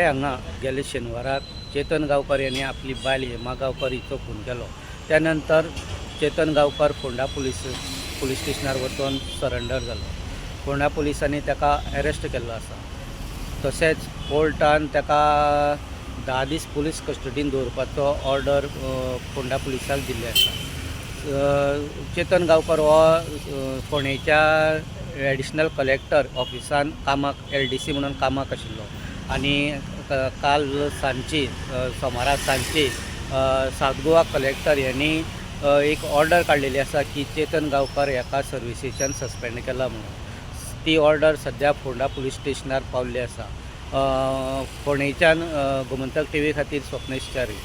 हांगा गेले शेनवाराक चेतन गांवकर यांनी आपली बायल हेमा गांवकर हिचो खून केलो. त्या नंतर चेतन गांवकर फोंडा पुलीस पुलीस स्टेशनार वचून सरेंडर जालो. फोंडा पुलिसांनी ताका अरेस्ट केल्लो आसा. तशेंच कोर्टान ताका 10 दीस पुलीस कस्टडीन दवरपाचो ऑर्डर फोंडा पुलिसांक दिल्ली आसा. चेतन गांवकर हो फोंडेच्या एडिशनल कलेक्टर ऑफिसान कामाक एलडीसी म्हणून कामाक आशिल्लो आनी काल सांजची, सोमारा सांजची सावथ गोवा कलेक्टर यांनी एक ऑर्डर काडलेली आसा की चेतन गांवकर हाका सर्विसेच्यान सस्पेंड केला म्हणून. ती ऑर्डर सद्या फोंडा पुलीस स्टेशनार पावल्ली आसा. फोंडेच्यान गोमंतक टीव्ही खातीर स्वप्नेश च्यारी.